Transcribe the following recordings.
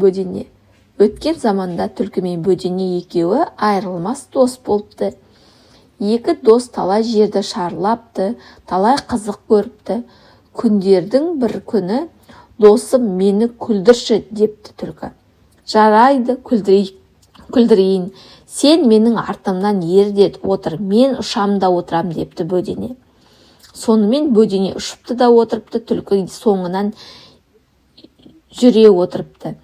Бөдене. Өткен заманда түлкі мен бөдене екеуі айырылмас дос болыпты. Екі дос талай жерді шарлапты, талай қызық көріпті. Күндердің бір күні: «Досым, мені күлдірші», – депті түлкі. «Жарайды, күлдірейін. Сен менің артымнан ер де отыр, мен ұшам да отырам», – депті бөдене. Сонымен бөдене ұшыпты да отырыпты, түлкі соңынан жүре отырыпты.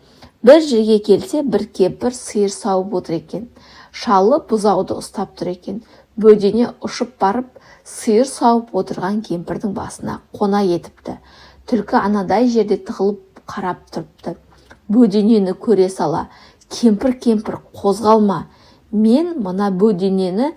Бір жерге келсе, бір кемпір сиыр сауып отыр екен. Шалы бұзауды ұстап тұр екен. Бөдене ұшып барып, сиыр сауып отырған кемпірдің басына қона кетіпті. Түлкі анадай жерде тығылып қарап тұрыпты. Бөденені көре сала: «Кемпір, кемпір, қозғалма, мен мына бөденені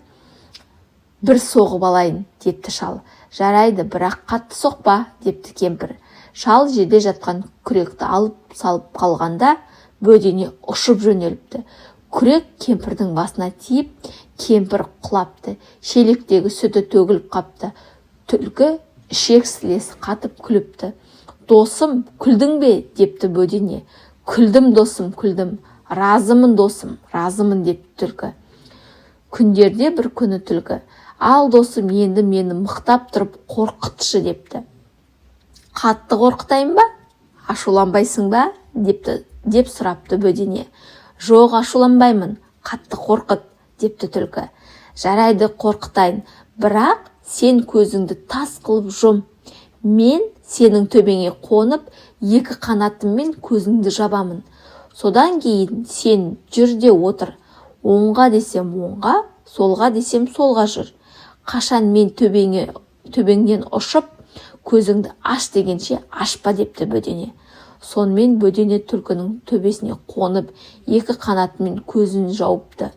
бір соғып алайын», – депті шал. «Жарайды, бірақ қатты соқпа», – депті кемпір. Шал жерде жатқан күректі алып салып қалғанда, бөдене ұшып жөнеліпті. Күрек кемпірдің басына тиіп, кемпір құлапты. Шелектегі сүті төгіліп қапты. Түлкі ішек-сілесі қатып күліпті. «Досым, күлдің бе?» – депті бөдене. «Күлдім, досым, күлдім. Разымын, досым, разымын», – депті түлкі. Күндерде бір күні түлкі: «Ал, досым, енді мені мықтап тұрып қорқытшы», – депті. «Қатты қорқытайын ба, ашуланбайсың ба?» депті, деп сұрапты бөдене. «Жоқ, ашуланбаймын, қатты қорқыт», – депті түлкі. «Жарайды, қорқытайын, бірақ сен көзіңді тас қылып жұм. Мен сенің төбеңе қонып, екі қанатыммен көзіңді жабамын. Содан кейін сен жүр де отыр. Оңға десем оңға, солға десем солға жүр. Қашан мен төбеңнен ұшып, көзіңді аш дегенше ашпа», – депті бөдене. Сонымен бөдене түлкінің төбесіне қонып, екі қанатымен көзін жауыпты.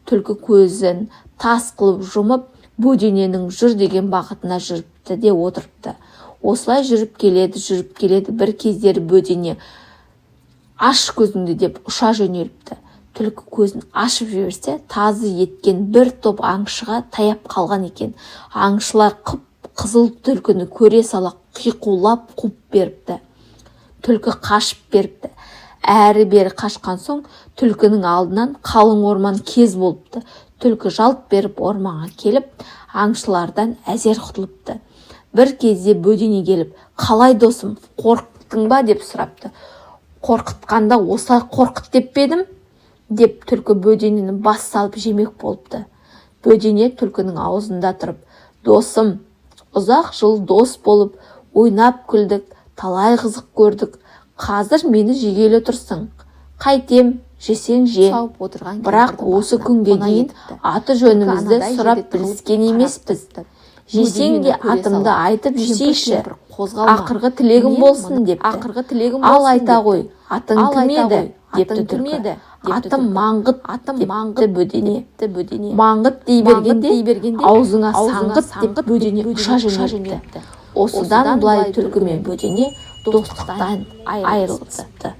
Түлкі көзін тас қылып жұмып, бөдененің жүр деген бағытына жүріпті де отырыпты. Осылай жүріп келеді, жүріп келеді. Бір кездері бөдене: «Аш көзіңді», – деп ұша жөнеліпті. Түлкі көзін ашып жіберсе, тазы еткен бір топ аңшыға таяп қалған екен. Аңшылар қып-қызыл түлкіні көре сала қиқулап қуып беріпті. Түлкі қашып беріпті. Әрі-бері қашқан соң, түлкінің алдынан қалың орман кез болыпты. Түлкі жалт беріп орманға келіп, аңшылардан әзер құтылыпты. Бір кезде бөдене келіп: «Қалай, досым, қорықтың ба?» – деп сұрапты. «Қорқытқанда осылай қорқыт деп пе едім?» – деп түлкі бөденені бас салып жемек болыпты. Бөдене түлкінің аузында тұрып: «Досым, ұзақ жыл дос болып ойнап күлдік, талай қызық көрдік. Қазір мені жегелі тұрсың. Қайтем, жесең же. Сауып отырған Бірақ кемпірдің осы басына күнге қона дейін кетіпті. аты Түлкі жөнімізді анадай сұрап жерде тығылып біліскен қарап емеспіз. тұрыпты. Жесең де Бөденені көре атымды сала: айтып «Кемпір, жесейші. кемпір, қозғалма. Ақырғы тілегім Мен болсын», – мына- депті. Ақырғы тілегім «Ал болсын», – айта депті. ғой, атың «Ал кім айта еді?» ғой, депті атың кім түлкі. еді?» депті «Атым түлкі. Маңғыт», – «Атым депті Маңғыт», бөдене. депті бөдене. «Маңғыт дей «Маңғыт бергенде, дей бергенде, аузыңа аузыңа саңғыт», – деп саңғыт бөдене деп ұша бөдене ұша жөнеліпті. жөнеліпті. Осыдан былай түлкі мен бөдене достықтан айырылысыпты.